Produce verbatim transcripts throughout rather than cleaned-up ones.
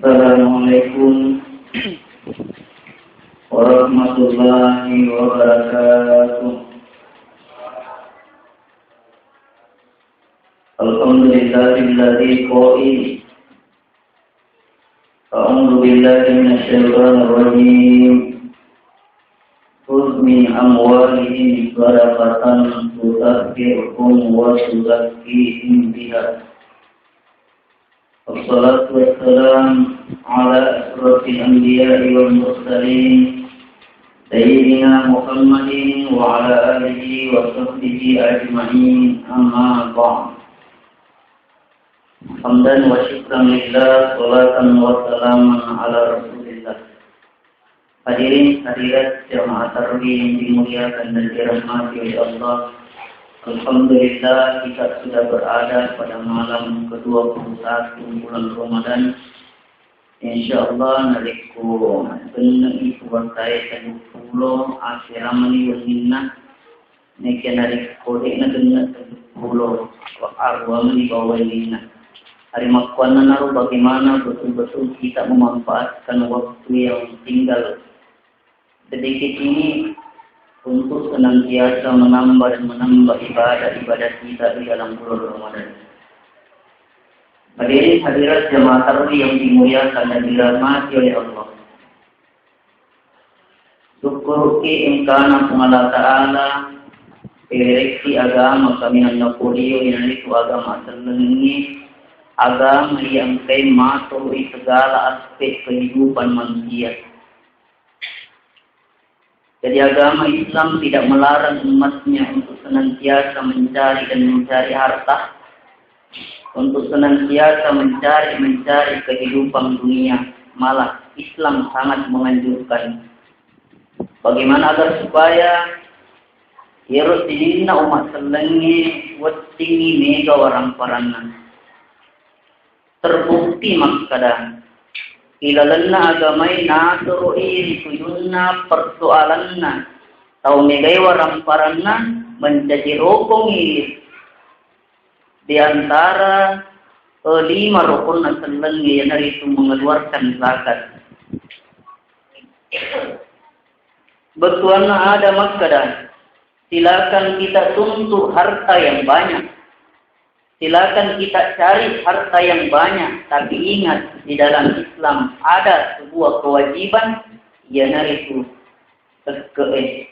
Assalamualaikum warahmatullahi wabarakatuh. Alhamdulillahilladzi qail. A'udzu billahi minasyaitonir rajim. Khudz min amwalihim shadaqatan tutahhiruhum wa tuzakkihim biha. Wassalatu wassalam ala asyrafil anbiya'i wal mursalin, sayyidina Muhammadin wa ala alihi wa sahbihi ajma'in, amma ba'd. Hamdan wa syukran lillah, salatan wa salaman ala Rasulillah. Hadirin hadirat jamaah tarawih yang dimuliakan dan dirahmati oleh Allah. Alhamdulillah, kita sudah berada pada malam kedua puluh satu bulan Ramadan. Insya Allah, narekko genne' i puasae telluppulo, akhir mani wenninna. Nekia narekko de'na genne' telluppulo, wa arua mani bawang wenninna. Hari makkuannanaro bagaimana betul-betul kita memanfaatkan waktu yang tinggal sedikit ini untuk senantiasa menambah dan menambah ibadah-ibadah kita di dalam bulan Ramadan. Hadirin hadirat jamaah tarawih yang dimuliakan dan dirahmati oleh Allah. Sukkuruki engkana Puang Allah Ta'ala, perekki agama kaminang napolio, iyanaritu agama asellengnge, agama iya engkai matoroi segala aspek kehidupan manusia. Jadi agama Islam tidak melarang umatnya untuk senantiasa mencari dan mencari harta, untuk senantiasa mencari-mencari kehidupan dunia. Malah Islam sangat menganjurkan. Bagaimana agar supaya iyaro sininna umat sellengnge wettingngi mega waramparanna. Terbukti makkada, ilalenna agamae natoro'i ri tujunna persoalanna tau megae waramparanna, mencaji rokongngi di antara, eh, lima rokonna sellengnge, iyanaritu mengeluarkan zakat. Bettuanna ada makkada, silakan kita tuntut harta yang banyak. Silakan kita cari harta yang banyak, tapi ingat, di dalam Islam ada sebuah kewajiban, iyanaritu sekke'e.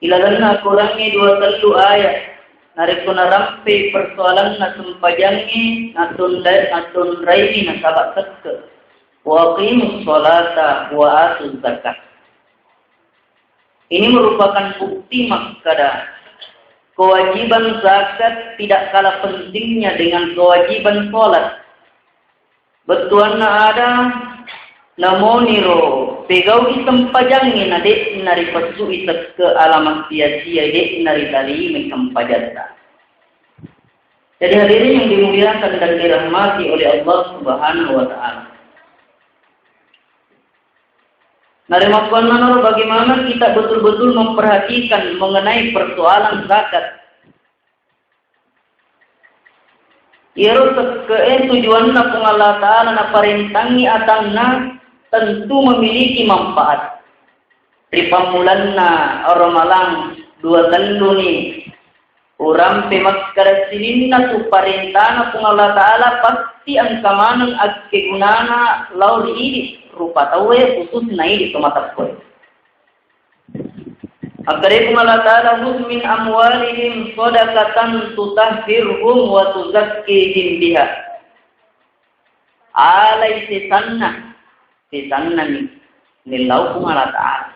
Ilalenna Korangnge dua tellu ayat, narekko narampe persoalanna sempajangnge, natunda-, natunraini nasaba sekke'. Wa aqimus sholata wa atuz zakat. Ini merupakan bukti makkada kewajiban zakat tidak kalah pentingnya dengan kewajiban sholat. Bettuanna ada, namoniro pegau'i sempajangnge na de'na ripessu'i sekke' alama sia-sia, de'na ritarimai sempajatta. Jadi hadirin yang dimuliakan dan dirahmati oleh Allah Subhanahu wa Ta'ala. Narimakkuannanaro bagaimana kita betul-betul memperhatikan mengenai persoalan zakat. Iyaro sekke'e tujuanna Puang Allah Ta'ala naparentangngi atanna tentu memiliki manfaat. Ripammulanna Ramalang dua telluni urampe makkada sininna tu parentana Puang Allah Ta'ala, pasti engka maneng akkegunana lao ri idi rupa tauwe, khususna idi to mateppe'e. Makkeda Puang Allah Ta'ala, "Khudz min amwalihim shadaqatan tutahhiruhum wa tuzakkihim biha." Alai sesanna, sesanna ni, nillau Puang Allah Ta'ala.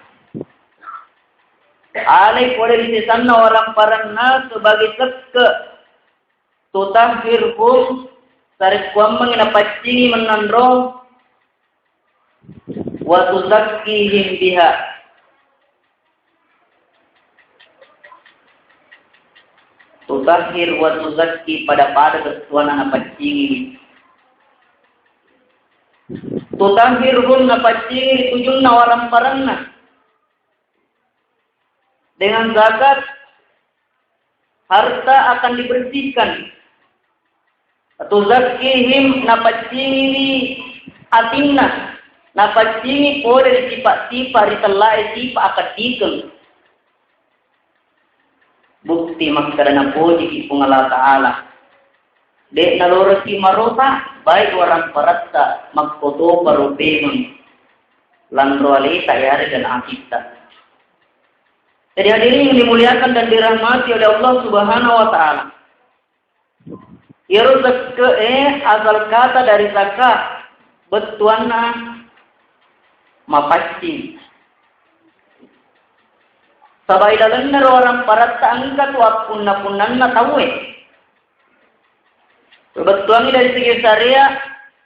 Alai pole ri sesanna waramparanna sebagai sekke', tutahhiruhum, sarekkuammengngi napaccingi mennanro, wa tuzakkihim biha. Tutahhir wa tuzakki, pada-pada bettuanna napaccingi. Tutahhiruhum, napaccingi tujunna waramparanna. Dengan zakat, harta akan dibersihkan. Tuzakkihim, napaccingiwi Atinna, napaccingi pole ri sipa-sipa ri tellae sipa akeddikeng. Bukti makkeda napojiki Puang Allah Ta'ala. De'na loroki marota, baik waramparatta, makkotoparo pemeng lanro aleta yarega na atitta. Jadi hadirin yang dimuliakan dan dirahmati oleh Allah Subhanahu wa Ta'ala. Iyaro sekke'e asal kata dari saka, bettuanna mapaccing. Saba ilalennaro waramparatta engka tu appunna-punnanna tauwe. Bettuangngi dari segi syariat,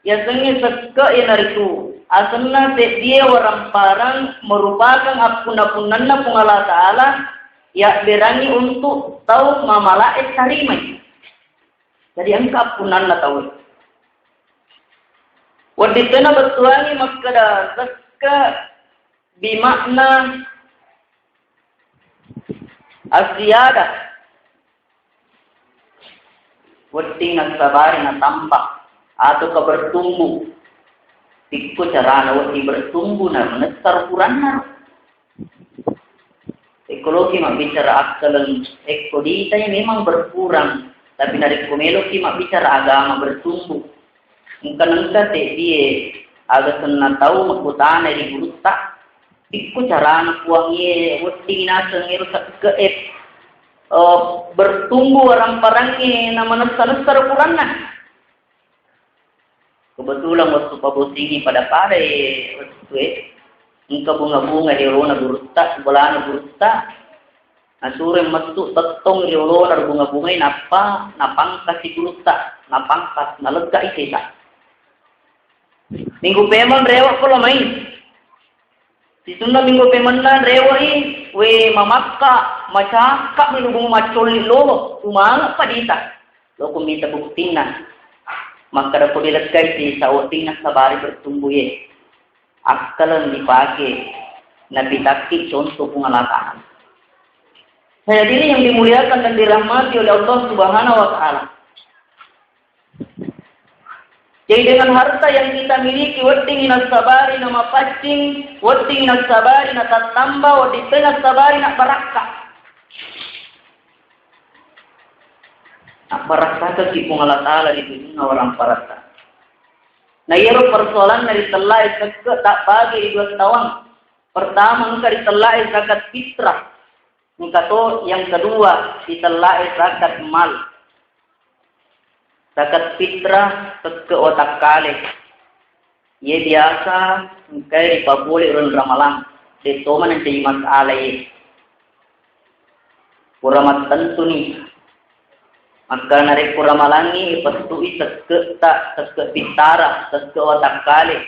yasengnge sekke iyanaritu asenna seddie waramparang merupakan appunna-punnanna Puang Allah Ta'ala yabberangi untuk tau mamalae tarimai. Jadi engka appunnanna tau. Wedding tena bettuangi makkeda sekke bimakna assiada. Wedding nassabari natamba atau ke bertumbuh. Ikko carana wedding bertumbuh na menessar ukuranna. Ekko loki mabbicara akkaleng, ekko ditai memang berkurang, tapi narekko meloki mabbicara agama bertumbuh. Engka-engka seddie aga senna tau makkutana ri gurutta, ikko carana Puang iye wedding naseng ero sekke'e, eh, bertumbuh waramparangnge na manessa-nessa ukuranna. Kebetulan wettu pabotingi pada-pada e wettue, engka bunga-bunga ri olona gurutta, bolana gurutta, nasuro mettu tettong ri olona ri bunga-bungai, nappa napangkasi gurutta, napangkas, naleggai sesa. Minggu pemeng rewe' ko lo mai. Sisunna minggu pemenna rewe'i, we mamakka, macakka mi lubung maccolli lolo, umanga padita. Loko mita buktinna. Makkada ko dilekkai sisa wedding nassabari bertumbuh ye. Akkaleng dipake, napitakki contoh Puang Allah Ta'ala. Hadirin yang dimuliakan dan dirahmati oleh Allah Subhanahu wa Ta'ala. Jadi dengan harta yang kita miliki, wedding nassabari na mapaccing, wedding nassabari na tattamba, wedding nassabari na barakka. Na barakka ki Puang Allah Ta'ala di dunia orang paratta. Nah, iyaro persoalan dari tellae sekke tak bagi di dua tawang. Pertama, engka di tellae zakat fitrah. Engka to yang kedua, di tellae zakat mal. Zakat fitrah, tekke watakkale. Iye biasa engkae ripapole uleng ramalang. De' to maneng jadi masalah iye. Pura mattentuni. Maka narekko ramalangi, ipessui tekke ta, tekke pittara, tekke watakkale.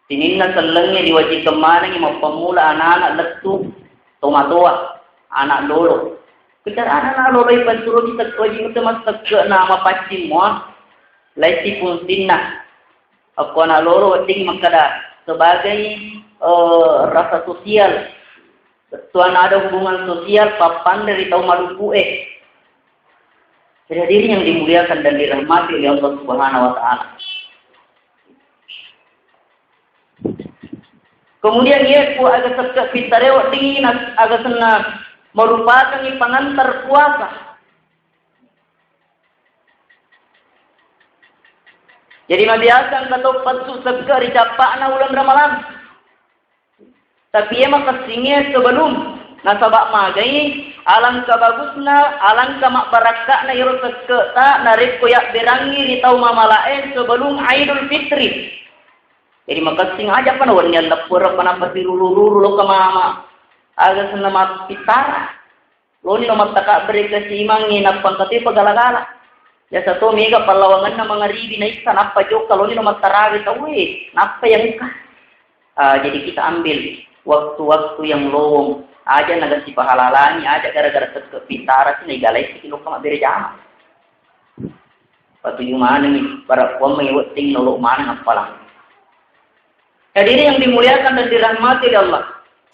Sininna sellengnge riwajikeng manengngi mappammula ana'-ana' lettu tomatoa, ana' lolo. Kecarana ana' lolo ipassuroki tekko wajing ute massekke na mapaccing mua, laissi fungsinna. Akko ana' lolo wedding makkeda sebagai, eh, rasa sosial. Bettuanna ada hubungan sosial pappanre ri tau malupu'e. Jadi hadirin yang dimuliakan dan dirahmati oleh Allah Subhanahu wa Ta'ala. Kemudian iye ku aga sekke pittarewa dingin aga senna merupakan pengantar puasa. Jadi mabiasa engka to pettu sekke ri cappa'na uleng Ramalang. Tapi iya makessingnge sebelum, nasaba magai, alangka bagusna, alangka mabbarakka'na iyaro sekke'ta narekko yabberangngi ri tau mamalae sebelum Aidul Fitri. Jadi makessing aja pa nawenni alleppereng pa nappa siruru-ruru lokka mama. Aga senna mappittara. Loni lo mattakabbere kasimangngi nappa engka to pagala-gala. Biasa to mega pallawangenna mangaribi naissa nappa jokka loni lo mattarawe tauwe nappa yang engka. Ah, jadi kita ambil waktu-waktu yang lowong. Aja naga sipahalalangi, aja gara-gara tekke pittara si naigalai si lokka mabbere jama. Patuju manengi, para kuammengi wedding nolo maneng appalang. Hadirin yang dimuliakan dan dirahmati oleh Allah.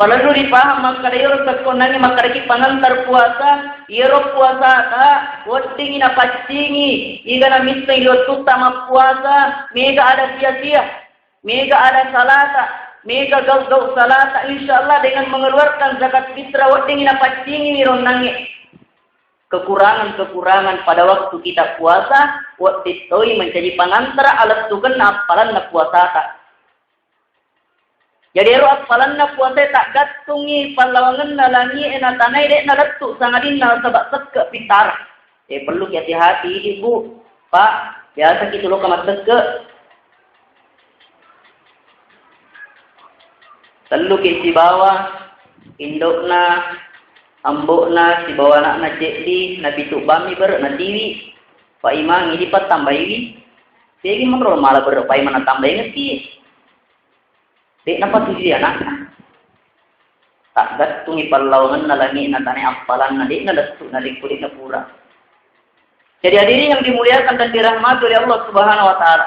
Parellu ripahang makkeda iyaro sekko onnangnge makkedaki pangantar puasa, iyaro puasata weddingngi napaccingi, igana misseng ri wettutta mappuasa, mega ada sia-sia, mega ada salata, mega gau-gau salata, insya Allah dengan mengeluarkan zakat fitrah weddingngi napaccingi iro onnangnge. Kekurangan-kekurangan pada waktu kita puasa, wedding toi menjadi pangantara alettukenna appalanna puasata. Jadi ero appalanna puasae taggattungngi pallawangenna langi'e na tanae de'na lettu sangadinna nasaba sekke pittara. Eh, perlu ki hati-hati idi, Bu. Pak, biasa ki tuloka massekke. Tellu ki sibawa indo'na, ambo'na, sibawa ana'na ceddi, napitu bammi bere' natiwi. Paimang idi pattambaiwi. Segi menro mala bere' paimang natambai ngeti. De'na patujui ana'na. Taggattungi pallawangenna langi'na tanae appalanna, de'na lettu narekko de'na pura. Jadi hadirin yang dimuliakan dan dirahmati oleh Allah Subhanahu wa Ta'ala.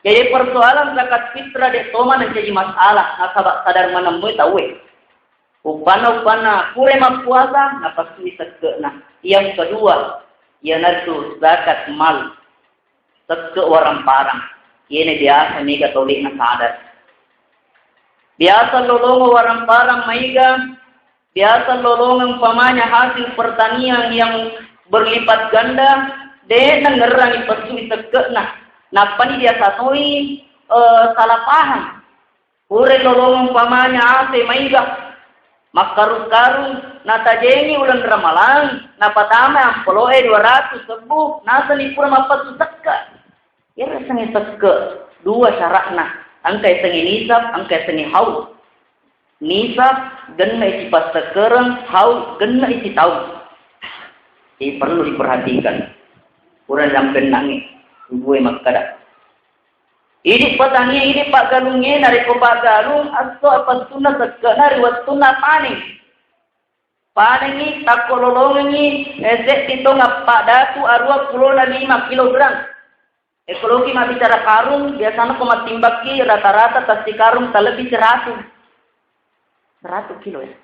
Jadi persoalan zakat fitrah de' toma menjadi masalah, nasaba sadar manemmui tauwe. Uppanna-uppanna pura mappuasa, napassui sekke'na. Yang kedua, iyanaritu zakat mal. Sekke' warang-parang. Iyena biasa mega tau de'na sadar. Biasa lolongeng warang-parang maiga, biasa lolongeng umpamanya hasil pertanian yang berlipat ganda, de'na ngerrangi pessui sekke'na. Nappani biasa toi, eh, salah paham. Pura lolongeng umpamanya ase maiga, makkarung-karung, natajengi uleng Ramalang, napatama ampolo'e dua ratus sebbu, nasani pura mappessu sekke'. Iyaro yasengnge sekke', dua syaratna, engka yasengnge nisab, engka yasengnge haul. Nisab genna isi passekkereng, haul genna isi taung. Jadi perlu diperhatikan. Pura nampennangi, dua makkada. Idi petani, idi paggalungnge, narekko paggalung, esso apessunna sekke'na ri wettunna paneng. Panengngi, takko lolongengngi, eh, seddi tong eppa datu arua pulona lima kilogram. Ekologi mabbicara karung, biasana ko mattimbakki rata-rata tasti karung talebbi seratu. Seratu kilo ya.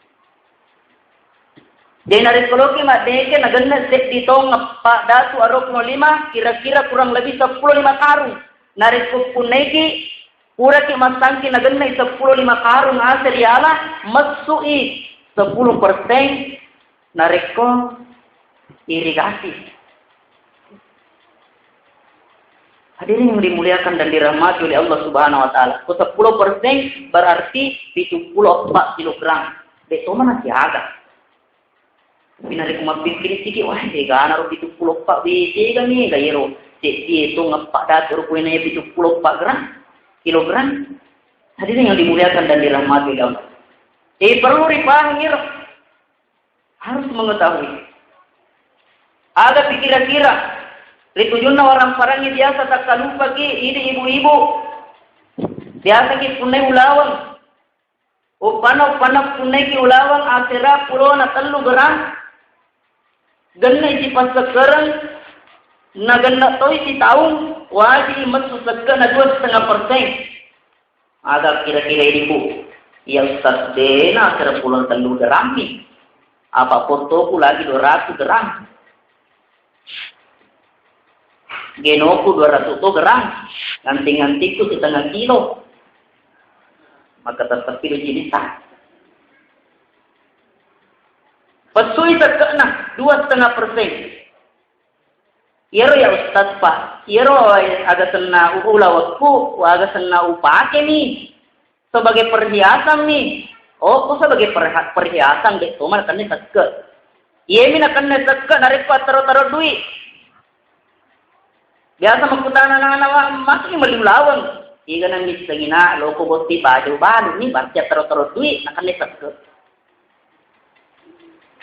Jadi narekko loki maddeke nagenna seddi tong eppa datu arua pulo lima, kira-kira kurang lebih seppulo lima karung. Narekko punnaiki puraki massangki nagenna seppulo lima karung ase riala, messui sepuluh persen narekko irigasi. Hadirin yang dimuliakan dan dirahmati oleh Allah Subhanahu wa Ta'ala. Ko seppulo persen berarti pitu pulo eppa kilogram. De' toma nasiaga. Tapi narekko mappikiri siki, wah, egana ro pitu pulo eppa, we, tega mega ero. Seddi tong eppa datu ro kuena pitu pulo eppa gram, kilogram. Hadirin yang dimuliakan dan dirahmati oleh Allah. Eh, perlu ripahami ro. Harus mengetahui. Aga pikira-kira, ri tujunna warang-parangnge biasa takkalupaki, idi ibu-ibu. Biasaki punnai ulaweng. Uppanna, uppanna punnaiki ulaweng asera pulona tellu gerang. Genna isi passekkereng, nagenna toi sitaung, wajibi messu sekke'na dua setengah persen. Aga kira-kira idi, Bu? Iya Ustaz, dena asera pulona tellu gerang mi. Apa fotoku lagi dua ratus gerang. Genoku dua ratus to gerang. Nganti-ngantiku setengah kilo. Maka tetap itu jenisnya. Pessui sekke'na dua setengah persen. Iyaro ya Ustaz, Pak, iyaro aga senna ulawekku, aga senna upake mi sebagai perhiasan mi. Oh, ku sebagai perha-, perhiasan, de' toma nakenna sekke'. Iyemi nakenna sekke' narekko attaro-taro dui'. Biasa makkutana anak-anak, "Wa, masih melli ulaweng?" Igana missengi na, loko botti baju balu ni, berarti attaro-taro dui', nakenna sekke'.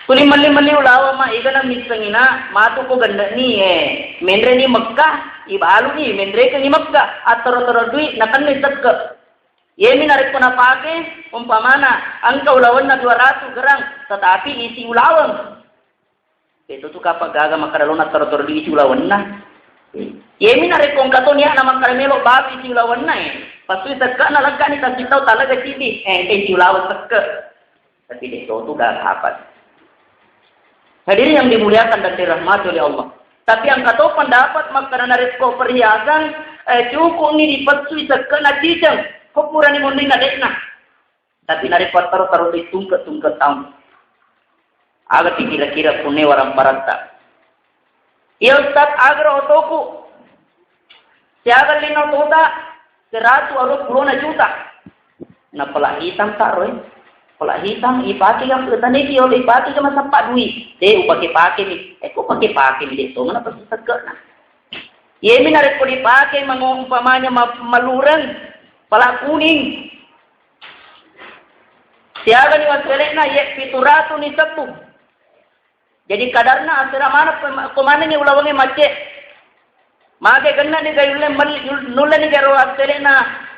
Tuli melli-melli ulaweng ma, igana missengi na, matu ko genne' ni, eh, menre ni Mekah, ibalu ni, menre ke ni Mekah, attaro-taro dui', nakenna sekke'. Iyemi narekko napake, umpamana, engka ulawenna dua ratus gerang, tetapi isi ulaweng. Itu tu kapang gaga makkada lona toro-toro dui' isi ulawenna. Iyemi narekko engka to niatna makkada melo babi isi ulawenna, eh. Pasui sekke'na leggani tasitau talaga cidi, eh, engka isi ulaweng sekke'. Tapi de' to tu dapat. Hadirin yang dimuliakan dan dirahmati oleh Allah. Tapi engka to pendapat makkeda narekko perhiasan, eh, cukup ni dipessui sekke'na ciceng, ko purani monri na de'na. Tapi narekko taro-taro di tungke-tungke taung. Aga kira-kira punne warang paratta. Iya Ustaz, agaro otoku. Siaga lino tota, seratu aro pulona juta. Na pela hitam ta roi. Pela hitam ipake ga taniki oleh ipake ga masappa dui. De upake-pake mi. Eko pake-pake mi de to mana pasti sekke'na. Iyemi narekko dipake mango umpamanya ma-, malureng, pela kuning. Siaga ni wassele'na, ye pitu ratu ni sebbu. Jadi kadarna asera mana pem-, ko manengngi ulawengnge macce. Mage genna ni ga yulle mel-, yul-, nulle ni ga ro assele'na,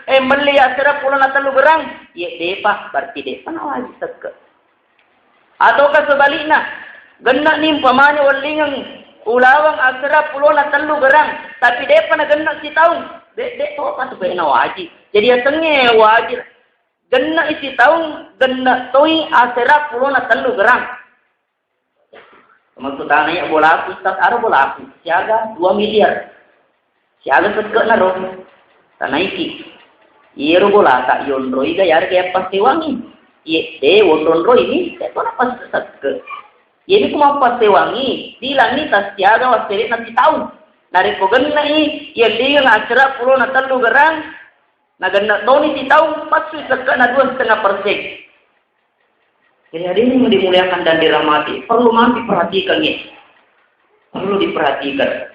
eh, melli asera pulona tellu gerang. Ye depa, berarti depa na wajib sekke. Ataukah sebalikna, genna ni umpamanya wellingeng ulaweng asera pulona tellu gerang, tapi depa na genna sitaung. De, de to patu na wajib. Jadi asengnge wajib. Genna sitaung, genna toi asera pulona tellu gerang. Maksudana ya bolaku, Ustaz, aro bolaku siaga dua miliar. Siaga sekke'na ro. Tanaiki. Iyero bolata yonroi ga yarega yappasewangi. Iye de wonronroi ni, de to na pas sekke. Iyeni ku mappasewangi, bilangi tas siaga wassele'na sitaung. Narekko gennai, iya ligeng asera pulona tellu gerang, na genna toni sitaung, passui sekke'na dua setengah persen. Jadi hadirin yang dimuliakan dan dirahmati, perlu mati perhatikan ya. Perlu diperhatikan.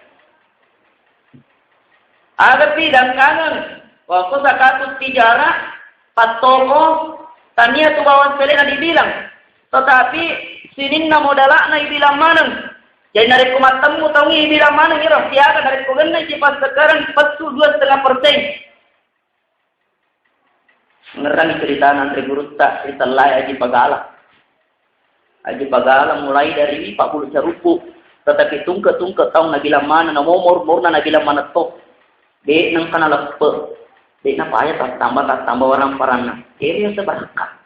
Aga pi dangkangeng, wakko sakatu tijara, pattoko, tania tu bawang selena dibilang. Tetapi sininna modalakna ibilang maneng. Jadi narekko mattemmu taungi ibilang maneng iro siaga narekko genna isi passekarang pettu dua setengah persen. Ngerrang ceritana anre gurutta, cerita lai Aji Pagala. Aji Pagala mulai dari pabbulu caruppu, tetapi tungke-tungke taung nabilang maneng, namo mor-, morna nabilang maneng to. De nengka naleppe, de napaya tattamba-tattamba warang paranna. Eri yang sebarakka.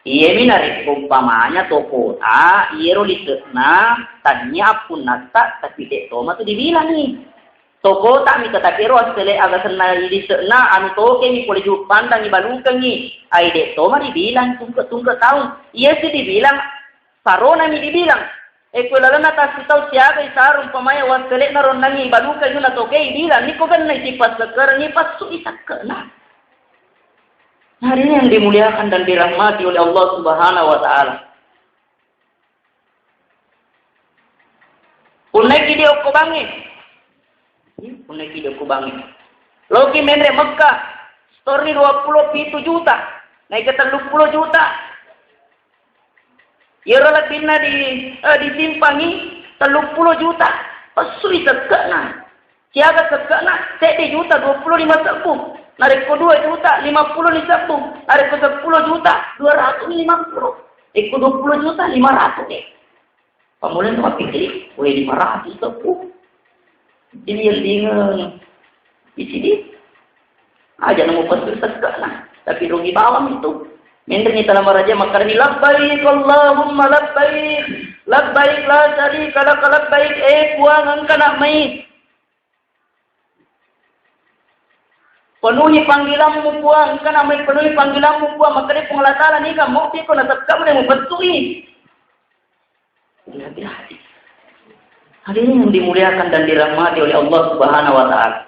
Iyemi narekko umpamanya tokota, iyero lise'na, tania appunnatta, tapi de toma tu dibilangi. Tokota mi tetapi ero assele aga senna lise'na, anu toke mi pole ju pandang ibalukengi, ai de toma dibilang tungke-tungke taung. Iya si dibilang, sarona mi dibilang. E, ko lalenna tassitau siaga isarung pamaya wassele'na ronnangngi ibaluka yuna tokei bilang, niko gennai sipassekerengngi passu'i sakke'na. Nah, ini yang dimuliakan dan dirahmati oleh Allah Subhanahu wa Ta'ala. Punnai ki di okko bangnge, Iya, punna ki jokku bangi. Loki menre Mekka, setorni dua puluh pitu juta, naik ke tellu puluh juta. Iyaro lebbinna di, eh, disimpangi tellu puluh juta. Pessui sekke'na. Siaga sekke'na, seddi juta dua puluh lima sebbu. Narekko dua juta lima puluh ni sebbu. Narekko seppulo juta dua ratus lima puluh. Ekko dua puluh juta lima ratus ni. Pammulana mappikkiri, we, lima ratus teppu. Jadi yellingeng isidi. Aja namo passu sekke'na, tapi rugi bawang itu. Menrengi tala maraja makkarani, "Labbaik Allahumma labbaik, labbaik la syarika laka labbaik." Eh, Puang, engka nak mai. Penuhi panggilanmu, Puang. Engka nak mai penuhi panggilanmu, Puang. Makkeda Puang Allah Ta'ala, "Nika mopi ko nasekka mene mupettui." Hati-hati. Hadirin yang dimuliakan dan dirahmati oleh Allah Subhanahu wa Ta'ala.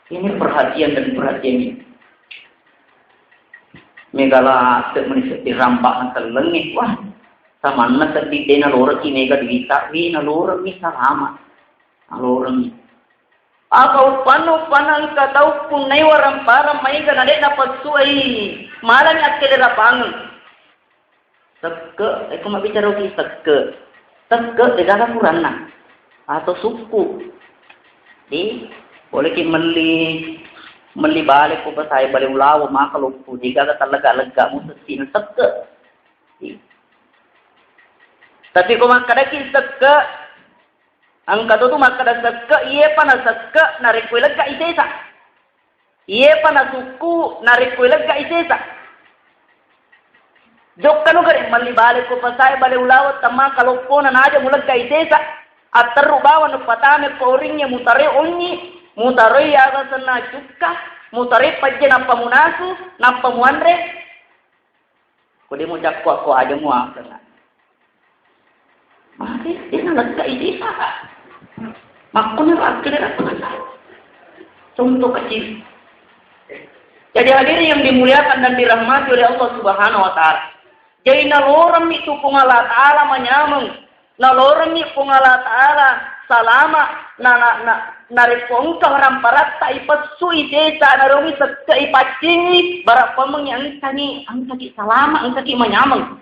Ini perhatian dan perhatian ini. Megala te meni seddi rambak na tellengnge. Wah, samanna seddi de naloreki mega duita, wi naloreng mi salama. Naloreng mi. Apa uppanna, uppanna engka tau punnai warang-parang maega na de napessuai malani akkelerapangeng. Sekke, eko mabbicara ki sekke. Sekke, degaga kuranna. Atau sukku. Di, boleh ki melli, melli bale ko pasai bale ulawa maka loppu. Degaga tallega-lega mu sessina sekke. Di. Tapi ko makkadaki sekke, engka to tu makkada sekke, iyepa na sekke, narekko ilegga isesa. Iyepa nasukku narekko ilegga isesa. Jokkanu gare melli bale ko pasae, bale ulawa, tamma kaloppona, naja muleggai sesa. Atterru bawang nupatame ko oringnge, mutaroi onnyi, mutaroi aga senna cukka, mutaroi pajje nappa munasu, nappa muanre. Ko de mucakko ko aja muasenna. Mate, de naleggai sesa. Makkoni rakkene rakkasa. Contoh kecil. Jadi hadirin yang dimuliakan dan dirahmati oleh Allah Subhanahu wa Ta'ala. Jadi naloremmi tu Puang Allah Ta'ala manyameng. Naloremmi Puang Allah Ta'ala salama. Na, na, na, narekko engka waramparatta ipessui sesa, narongi sekke ipaccingi, barang pameng engkani, engkaki salama, engkaki manyameng.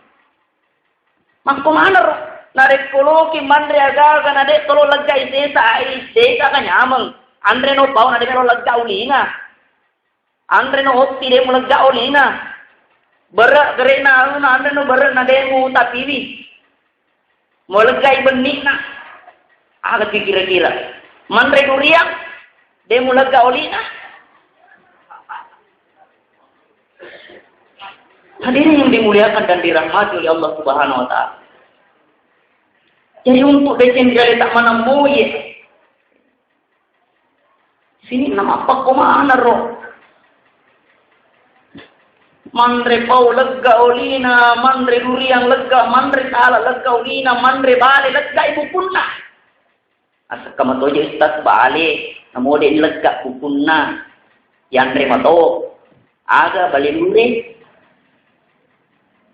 Makko manero, narekko loki manre aga-aga na de tolo leggai sesa, ai, sesa ka nyameng. Anre no pau na de melo lega ulina. Anre no otti de mulegga olina. Bere gere'na anuna, anre no bere na de mutapiwi. Muleggai benni'na. Aga tu kira-kira? Manre duriang, de mulegga olina. Hadirin yang dimuliakan dan dirahmati oleh Allah Subhanahu wa Ta'ala. Jadi, untuk deceng dia letak mana moye. Sini nama apa kau mana roh? Manre pau lega olina, manre duriang lega, manre tala lega olina, manre bale lega ibu punna. Asakka matoje Ustaz bale, namo de' ni legga kukunna. Yanre mato. Aga bale lure?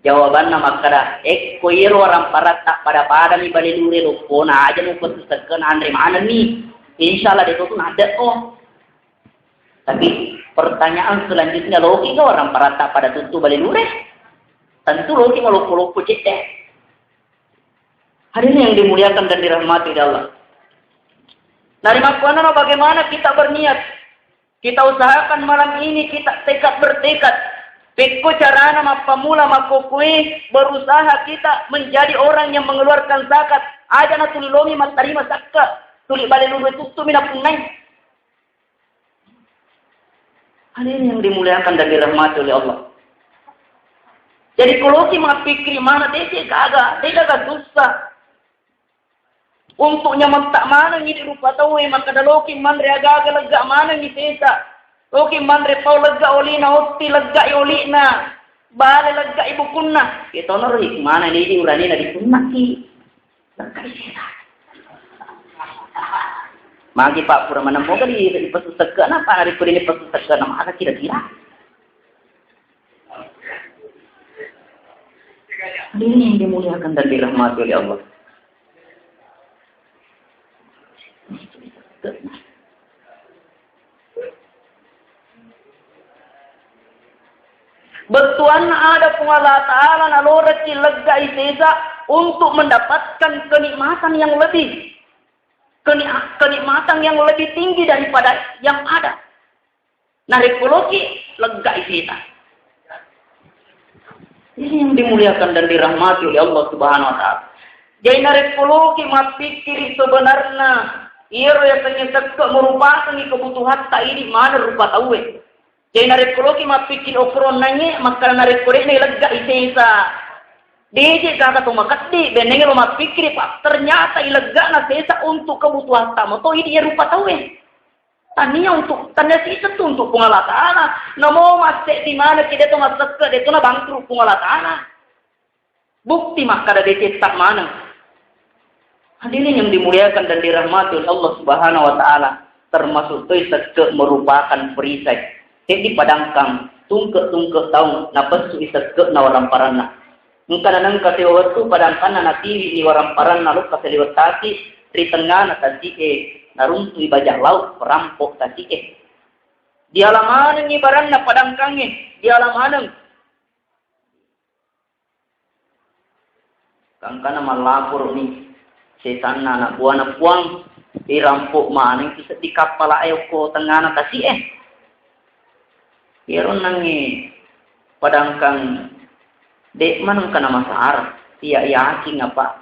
Jawabanna makkada, ekko iyero waramparatta pada-padami bale lure loppona, aja mupesu sekkena anre manenni. Insya Allah de' to tu nadde' ko. Tapi pertanyaan selanjutnya, loki ga waramparatta pada tuttu bale lure? Tentu loki maloppo-loppo cedde. Hadirin yang dimuliakan dan dirahmati oleh Allah. Narimakkuannano bagaimana kita berniat? Kita usahakan malam ini kita tekad bertekad. Pekko carana mappamula makkokkoe berusaha kita menjadi orang yang mengeluarkan zakat. Aja na tuli lomi mattarima zakka. Tuli bale lube tuttu mi napunnai. Hadirin yang dimuliakan dan dirahmati oleh Allah. Jadi, ko loki mappikkiri mana, de' gaga, de' gaga susah. Untuk nyametta maneng idi rupa tauwe, makkada loki manre aga-aga lega maneng isesa. Loki manre pau lega olina, otti lega olina, bale lega ibukunna. Itonaro hikmana idi uranina disunnaki. Magi Pak pura manemmoga di, di pesu sekkena, Pak, narekko di pesu sekkena, maka kira-kira. Ini yang dimuliakan dan dirahmati oleh Allah. Bettuanna ada Puang Allah Ta'ala naloreki lega isesa untuk mendapatkan kenikmatan yang lebih, keni-, kenikmatan yang lebih tinggi daripada yang ada. Narekko loki lega isesa. Ini yang dimuliakan dan dirahmati oleh Allah Subhanahu wa Ta'ala. Jadi, narekko loki mappikkiri sebenarna iyaro yasengnge sekke merupakangngi kebutuhatta idi maneng rupa tauwe. Jadi, narekko loki mappikkiri okoronnangnge, makkada narekko de'na ilegga isesa, deje gaga to makeddi, bennengnge lo mappikkiri, Pak, ternyata ileggana sesa untuk kebutuhatta mato idi iya rupa tauwe. Tania untuk, tania siseng tu untuk Puang Allah Ta'ala. Namo masseddi manekki, de'to massekke, de'to nabangkrut Puang Allah Ta'ala. Bukti makkada decetta maneng. Hadirin yang dimuliakan dan dirahmati oleh Allah Subhanahu wa Ta'ala, termasuk toi sekke merupakan perisai. Seddi padangkang, tungke-tungke taung, napessu i sekke na waramparanna. Engka nanengka sewa wettu padangkanna natiwi ni waramparanna lokka saliweng tasi, ri tengngana tasi'e, naruntui bajak laut, perampok tasi'e. Diala manengngi baranna padangkangnge, diala maneng. Gangkana mallaporo'ni setanna anak buana Puang, irampok manengki seddi kappala'e okko tengngana tasi'e. Iyaro nangnge padangkang de' manengka namasara, iya yakin apa.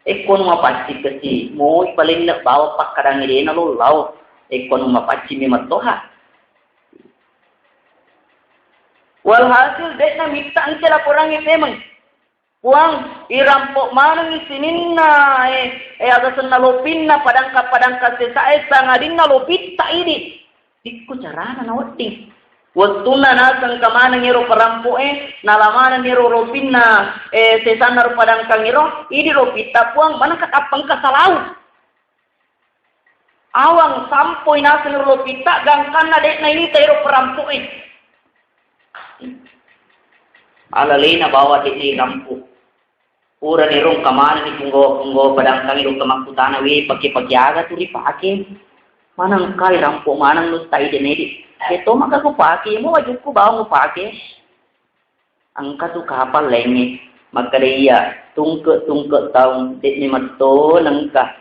Ekko nu mapaccing kasi, moi palenna bawa pakkadangnge de'na lo lao. Ekko nu mapaccing memang toha. Walhasil, de'na mitta engka laporangnge pemeng. Puang, irampo manengngi sininna, eh, eh, aga senna lopinna, padangka-padangka sesae, sangadinna lopitta idi. Ikku carana nawedding. Wettunna nasengka maneng ero perampo'e, nala maneng ero lopinna, eh, sesanna ro padangkang ero, idi lopitta, Puang, manengka kappangka salau. Awang sampoi naseng ro lopitta, gangkanna de'na ita ero perampo'e. Alalena bawa de'na irampo. Purani rong kamanenni punggawa-punggawa padangkangi rong kamakkutana, "We, pake-pake aga tu ripake? Maneng engkai rampo maneng nu tai denedi. Eto maka kupake, mo wajukku bawang upake." Engka tu kapal laingnge. Makkeda iya, tungke-tungke taung, de'ni metto nengka.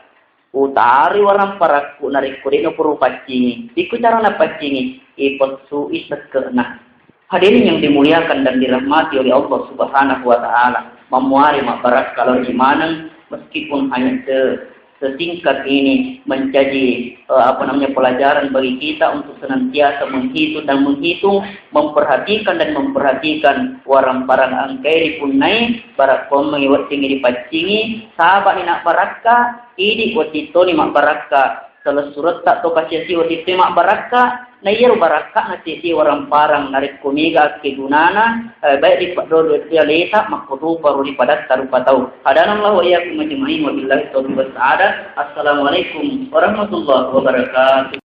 Utari waramparakku narekko de'na pura upaccingi. Ikku carana paccingi, ipessu'i sekke'na. Hadirin yang dimuliakan dan dirahmati oleh Allah Subhanahu wa Ta'ala, mammuari mabbarakka lao ri maneng, meskipun hanya se-, sesingkat ini menjadi, eh, apa namanya, pelajaran bagi kita untuk senantiasa menghitung dan menghitung, memperhatikan dan memperhatikan waramparang engkae ripunnai, barakko mengi wedding ripaccingi, sabani nak barakka, idi wedding toni mabbarakka. Selessuretta to kasiasi wedding toi mabbarakka, na iyaro barakka'na seddi waramparang narekko mega akkegunana, eh, baik ri paddoro ri aleta, makkotoparo ri padatta rupa tau. Hadanallahu wa iyyakum ajma'in, wabillahi taufiq was sa'adah. Assalamualaikum warahmatullahi wabarakatuh.